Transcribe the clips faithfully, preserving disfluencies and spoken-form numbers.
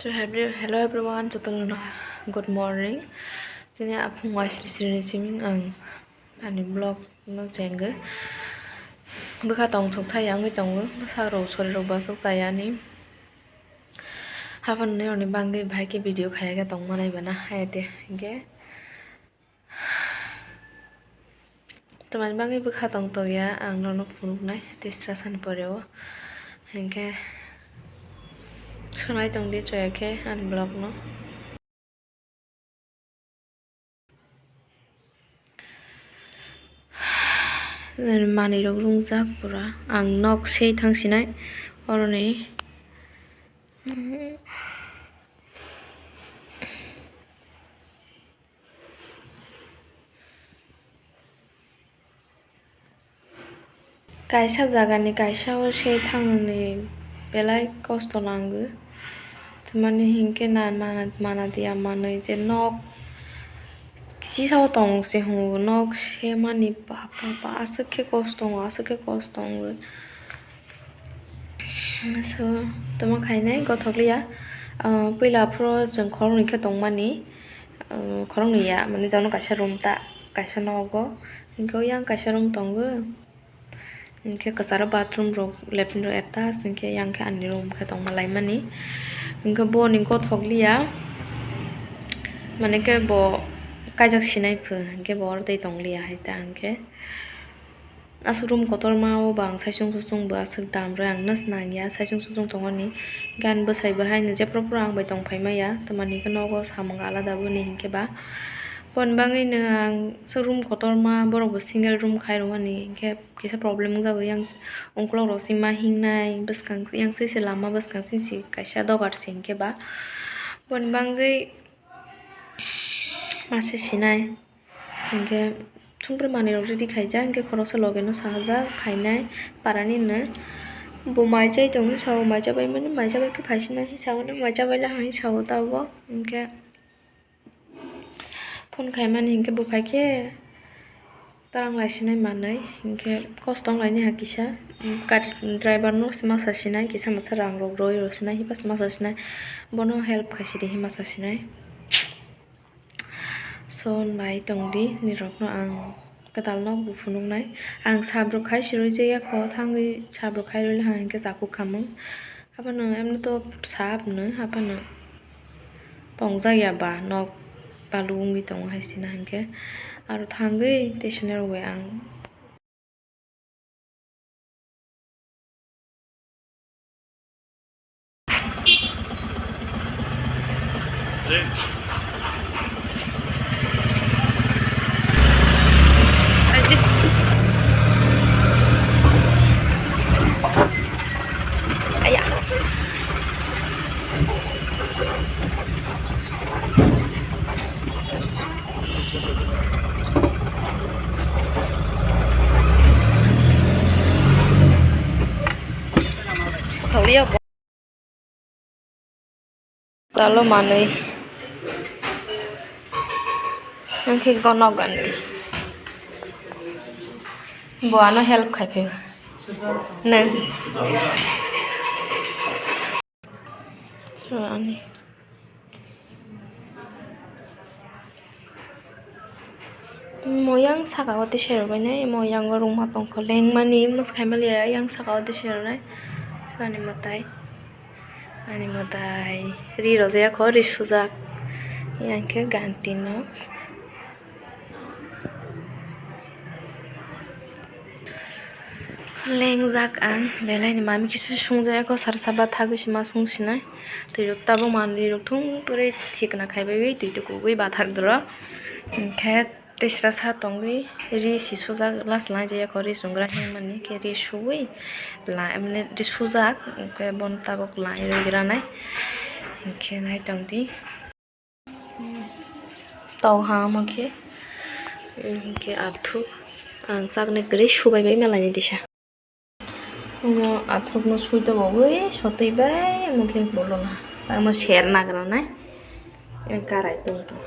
So, hello, hello everyone, jotono good morning. Tini aphung waisri sri ni siming ang ani vlog no chengwi bwkha tong thok thai wngwi tongo, bwsa rok sori rok bwswk chaya ni haphang nai rok ni bagwi bahai khe video khaya khe tong manai bana hai te hinkhe. Tamani bagwi bwkha tong tokya ang nono phunuknai tei sra sani pore o. Hinkhe sunai tongdi choya khe ani vlog no. Manwi rok rungjak pura ang nok sei thang sinai oroni. Kaisa jagani kaisa o se thangni belai kosto nango. Tamani hinkhe na mana, mana dia manwi je nok kisa o tong se hungo, nok se mani bap, bap, bap, aswk khe kosto wngo, aswk khe kosto wngo. So, tamo khainai gothok liya. Ah, puila aphuru chwng khoroknwi khe tongmani, ah, khoroknwi ya, mane jono kaisa room ta, kaisa nogo. Hinkhe yang kaisa room tongo. Hinkhe kwcharo bathroom rok, latrine rok attach, hinkhe yang khe ani room khe tongma laimani. Hinkhe boni gothok liya, mane khe bo kaijak sinai pho, hinkhe bo oro tei tong liya hai ta hinkhe. Aswk room kotorma o ba ang saichung suchung bo aswk dam rwi ang nw swnam ya, saichung suchung tongoni. Gan bwsai bo haino jephru phru ang bai tong phai maya, tamani khe nogo samung alada boni hinkhe ba. Boni bagwi no ang aswk room kotorma, borok bo single room khai rwmani hinkhe kisa problem wng jagwi yang ungkulok rok se ma hingnai, bwskang yang swi se lama bwskang swi se kaisa dogar se hinkhe ba. Boni bagwi ma se sinai. Hinkhe thungprui manwi rok ready khaijak, hinkhe khoroksa loge no sahajak phainai parani hinwi. Bo mai chai tongwi sao, mai chabai mani, mai chabai khe phaisinai hinwi sao, mai chabai la hinwi sao tabuk. Hinkhe phone khaimani hinkhe bo phai khe tarang lai sinai manwi, hinkhe kosto wng laini ha kisa. Gari driver no se masa sinai, kisa masa rang rok roi rw sinai, hiba se masa sinai, bono help khai sidi hinwi masa sinai. So, nai tongdi, nirokno ang kwtal nok bo phunuknai. Ang sap rok khai se rwjak ya kho, thangwi sap rok khai rwli hang hinkhe chakuk khamung. Abono emni to sap no, abono tongjak ya ba, nok balu wngwi tongo hai sina hinkhe. Aro thangwi tei sene rok bai ang Aya. Talo manwi. Ang khe gonok ganti. Bo ano help khai phai. Nang. So, ani. Mo yang saka o tisai rwbainai, mo yang o rwngma tongkha lengmani, mwsai maliya yang saka o tisai rwnai. So, ani mwtai, ani mwtai ri rwjak ya kho, ri sujak. Yang khe ganti no. Lengjak ang, belai ni mami kisa sungjakgo, sar saba thagwi se ma sung sinai. Twi rok tabuk manwi rok thung pore thikna khai bai wi twi tukugwi bathak doro. Hinkhe tesra sa tongwi ri si sujak last line jaya kho ri sungra himani khe ri suwi la mane ri sujak hinkhe bono tabuk lai rwi granai hinkhe nai tongdi. Tau ha omo khe, hinkhe athuk ang chaknai kwrwi subai bai malani disa. Omo athukno sui tongwi sotwi bai omo khe bolona. Tamo ser nagra nai. Karai tong tong.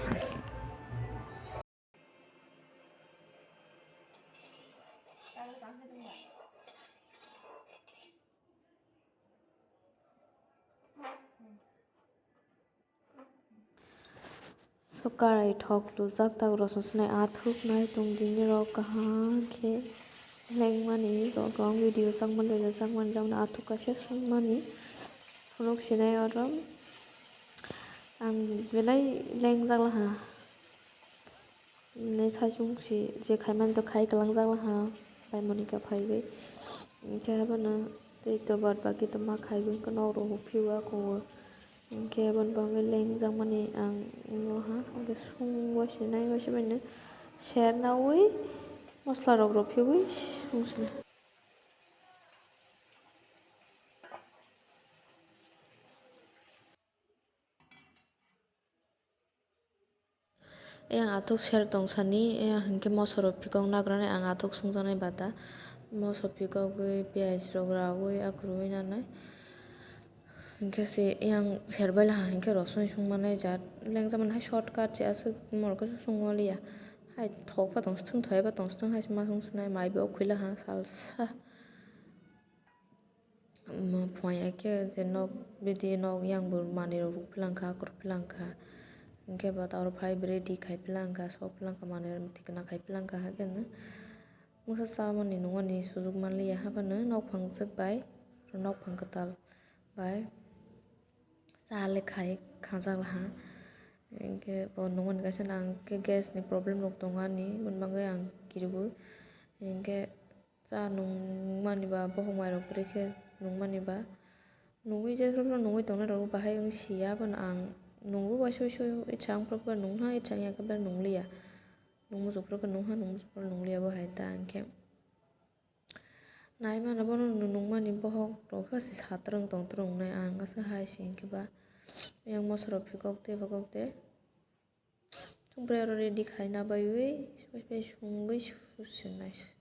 To karai thok lujak tak rosong sinai athuk nai tong dini rok kaham khe lengmani rok rong video chakmani le chakmani jamani athuk kaisa sungmani phunuk sinai oro ang belai lengjak laha. Nai saichung si je khaimani to khai kwlangjak laha bai Monika phaiwi. Hinkhe abono tei to bad baki to ma khaiwi hinkhe nok rogo phio ako o. Hinkhe aboni bagwi lengjakmani ang imo ha hinkhe sung waisa nai waisa baino ser naui mosola rok rw phiui sung sina. Eyang athuk ser tong sani, eyang hinkhe moso rok phikok nagrani ang athuk sungjaknai bata. Moso phikogwi piyaj rok raui akhurui nanai. Hinkhe se eyang ser bai laha hinkhe rosoi sungmanai jat. Lengjakmani hai shortcut se aswk morokhe sung waliya. Hai thokba tong sithwng thoiba tong sithwng hai se ma sung sinai mai bo khwi laha salsa. Omo phuya khe je nok bidi nok yang bo manwi rok ruk phi lang kha, akhur phi lang kha. Hinkhe bo ta oro phai ready khai phi lang kha, sok phi lang kha, manwi rok thikna khai phi lang kha, hakhe no mungsa chamani nungmani sujuk man liya, haphano nok phang swk bai, nok phang kwtal bai cha le khai khangjak laha. Hinkhe bo nungmani kaisa nang khe gas ni problem rok tongo ani, aboni bagwi ang kiriwi. Hinkhe Cha nungmani ba, bohok mairok kwrwi khe nungmani ba, nungwi jephru phru nungwi tongnai rok bahai wng siya, abono ang nungwi uaisa uaisa itsa wng phru khe nungha, itsa wngya khe nungliya, nung muchuk phru khe nungha, nung muchuk phru nungliya bo hai ta hinkhe. Nai mano bono nungmani bohok rok khe se satrwng tongtrwng wngnai, ang aswk hai se hinkhe ba yang moso rok phikok de bokok de. Chwng bwrwi oro ready khai na baiwi, sungwi susinai se.